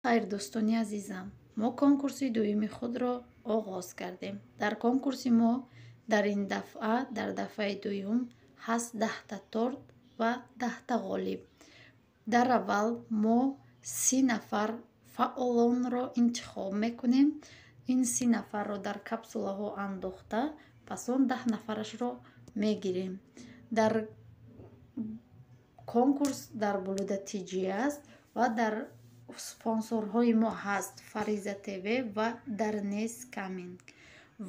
Хайр, дӯстони азизам, мо конкурси дуюми худро оғоз кардем. Дар конкурси мо дар ин дафъа, дар дафъаи дуюм ҳаст 10-та торт ва 10-та ғолиб. Дар аввал мо 30 нафар фаъолонро интихоб мекунем. Ин 30 нафарро дар капсулаҳо андохта, пас он 10 нафарашро мегирем. Дар конкурс дар Блюда ТЖ аст ва дар спонсорҳои мо ҳаст Фариза ТВ ва Дарнес Каминг.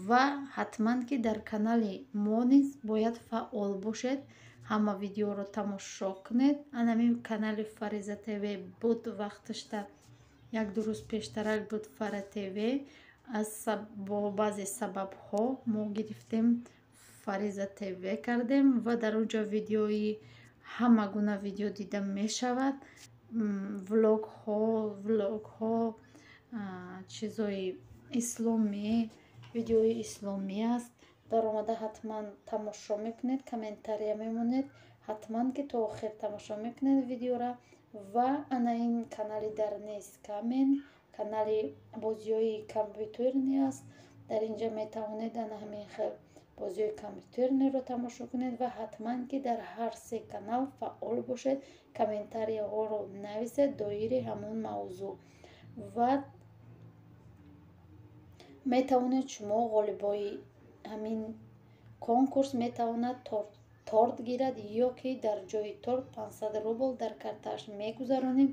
Ва ҳатман ки дар канали мо низ бояд фаъол бошед, ҳама видеоро тамошо кунед. Анамин канали Фариза ТВ буд, вақташта як-ду рӯз пештарак буд Фара ТВ. Аз бо баъзе сабабҳо мо гирифтем, Фариза ТВ кардем ва дар он ҷо видеои ҳама гуна видео дида мешавад. Влогҳо, чизои исломӣ, видеои исломӣ аст. Даромада ҳатман тамошо мекунед, комментария мемонед, ҳатман ки то охир тамошо мекунед видеора. Ва ана ин канали Дарнес Камен, канали бозиҳои компютерӣ аст. Дар инҷа метавонед ана ҳамин хел бозиҳои компютерниро тамошо кунед ва ҳатман ки дар ҳар се канал фаъол бошед, комментарияҳоро нависед доири ҳамон мавзӯъ. Ва метавонед шумо ғолибои ҳамин конкурс метавонад торт гирад ё ки дар ҷои торт 500 рубл дар картааш мегузаронем.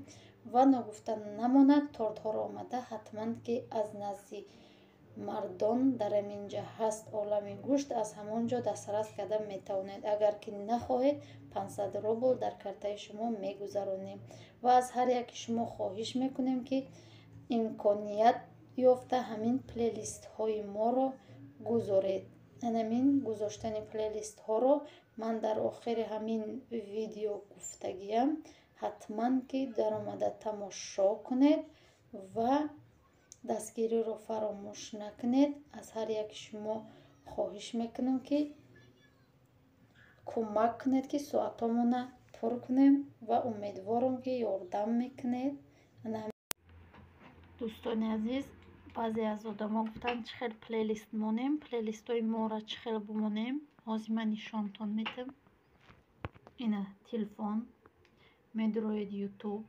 Ва ногуфта намонад, тортҳоро омада ҳатман ки аз назди мардон дар ҳамин ҷа ҳаст олами гӯшт, аз ҳамон ҷо дастрас карда метавонед. Агар ки нахоҳед, 500 рубл дар картаи шумо мегузаронем. Ва аз ҳар яки шумо хоҳиш мекунем, ки имконият ёфта ҳамин плейлистҳои моро гузоред. Анамин гузоштани плейлистҳоро ман дар охири ҳамин видео гуфтагиям. Ҳатман ки даромада тамошо кунед ва дастгириро фаромӯш накунед. Аз ҳар яки шумо хоҳиш мекунам, ки кӯмак кунед, ки соатҳомона пур кунем, ва умедворам, ки ёрдам мекунед. Дӯстони азиз, баъзе аз одамо гуфтанд, чӣ хел плейлист монем, плейлистҳои моро чӣ хел бимонем. Ҳозир ман нишонтон медиҳам. Ина телефон медуроед, Ютуб.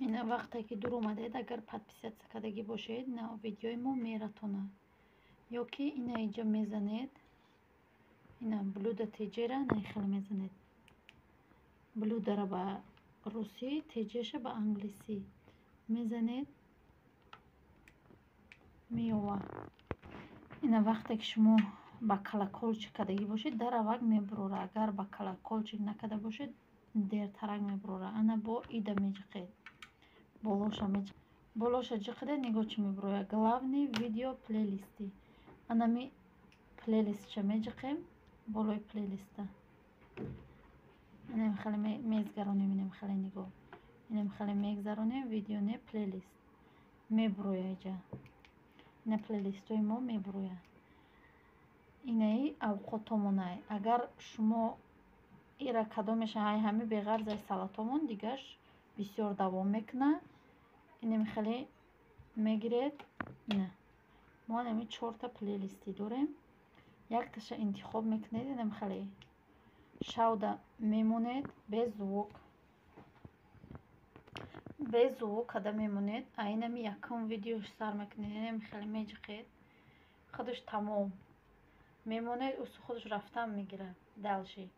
Ина вақте ки дур омадед, агар подписаться кардагӣ бошед, ина видеои мо мератонад. Ё ки ина инҷа мезанед, ина Блюда ТЖ-ра ина хеле мезанед. Блюдара ба русӣ, ТЖ-ша ба англисӣ мезанед, меёвад. Ина вақте ки шумо ба колокольчик кардагӣ бошед, дар аввал мебурора. Агар ба колокольчик накарда бошед, дертарак мебурора. Ана бо ида меҷиқед, болоша болоша ҷиқида, нигоҳ, чӣ мебурояд: главный видео плейлисты. Анами плейлистша меҷиқем, болои плейлиста инам хеле мезгаронем, инам хеле нигоҳ, инам хеле мегзаронем, видео не, плейлист мебурояд иҷа. Ина плейлистҳои мо мебурояд. Инаи авқотомонай. Агар шумо ира кадомеша, ай ҳами беғарзаи салатомон, дигаш бисёр давом мекунад. Инам хеле мегиред. Ина мо анами чорта плейлистӣ дорем, якташа интихоб мекунед, инам хеле шавда мемонед, без звук, без звук када мемонед. А инами якум видеош сар мекунед, инами хеле меҷиқед, худаш тамом мемонед, усу худаш рафтан мегирад дальше.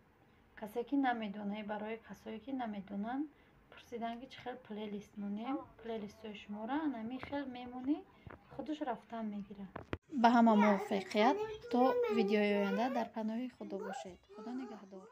Касе ки намедонад, барои касое ки намедонанд, пурсиданд, ки чӣ хел плейлист монем, плейлистҳои шуморо анами хел мемонӣ, худаш рафтан мегирад. Ба ҳама муваффақият, то видеои оянда дар паноҳи Худо бошед. Худо нигаҳдор.